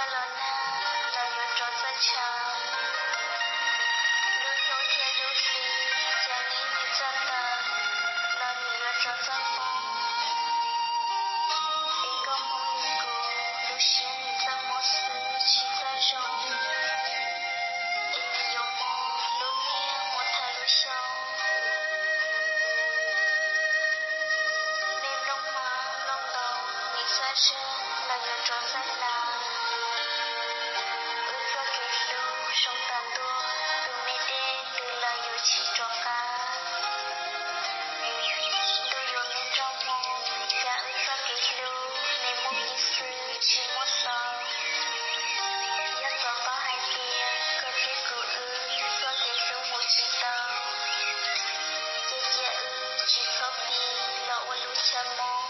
Los nag los yuav rov txawj tshav, lub hnub thiab lub hli, cas neb nws txawj tawv los nws yuav rov txawj mob. Es koj mob li kuv, lub siab nws txawj mob xwb tsis txawj zoo, es nws yuav mob lub niaj mus thaum lub xyoo. Mej nplooj hmab nplooj ntoo, nws txawj zeeg los yuav rov txawj hlav. Wb txoj kev hlub zoo tas ntua, tus me dej ntws los yuav tsis rov qab. Ntuj yuav me nroj hmoo, cas wb txoj kev hlub me muaj me xwb tsis muaj xaus. Yog txog tau hais tias koj thiab kuv wb txoj kev hlub mus tsis tau, ces cia wb tsis txhob pib los ua lub chaw mob,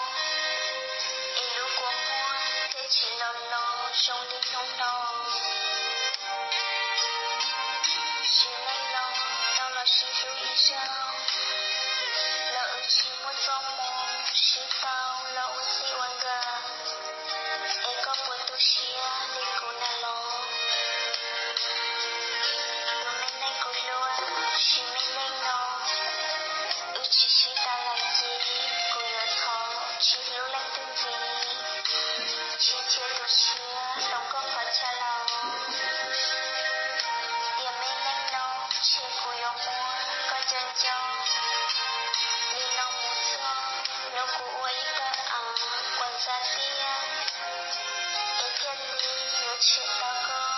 es lub kua muag thiaj tsis los los zoo li hnub no. Sim neej no tau los sib hlub ib zaug, los wb tsis muaj txoj hmoo sib tau los ua txij ua nkawm, es koj puas tu siab li kuv na los? Tus me neeg kuv hlub, sim neej no wb tsis sib tau lawm ces kuv yuav thov tsis hlub leej twg ntxiv, tsis nrhiav tus tshiab hloov koj qhov chaw los. Tiam me neej no ntshe kuv yuav muab koj nco nco, li no mus txog hnub kuv ua ib tawg av kuas ntxa tiaj, es thiaj li yuav tshem tau koj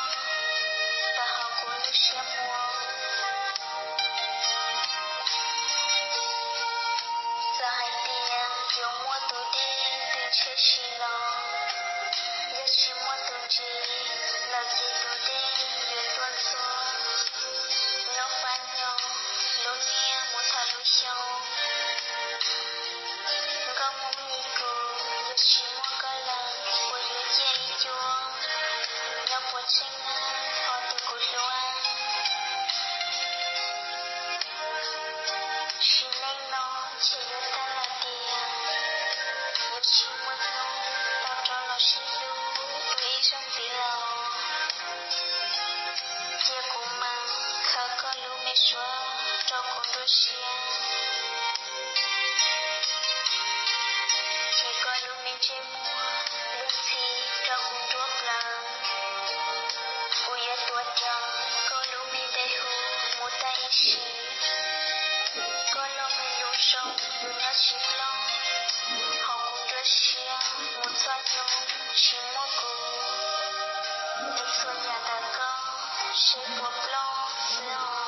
tawm hauv kuv lub siab muag. Txawm hais tias yuav muaj tus dej twb ntshiab si los, yog tsis muaj tus ntsis los ces tus dej yuav tuaj ntxuav. Nyob pab nyob, lub niaj mus thaum lub xyoo, nkauj Hmoob li kuv, yog tsis muaj koj lawm puas yuav ciaj ib cuab? Nyob puas tsheej na, ho tus kuv hlub? Sim neej no ntshe yuav tag lawm tiag, yuav tsis muaj hnub tau rov los sib hlub dua ib zaug ntxiv los. Cia kuv mas khaws koj lub me suab rau kuv nruab siab, chim koj lub me ntsej muag lub ntxhi rau kuv nruab plawv. Kuv yuav tuav cov koj lub me npe hu mus tag ib sim. Koj lub me lus zoo kuv nyob tsis ploj, hauv kuv nruab siab mus txoj hnub tsis muaj kuv. Es txhua yam ntawm koj seb puas ploj xwb os.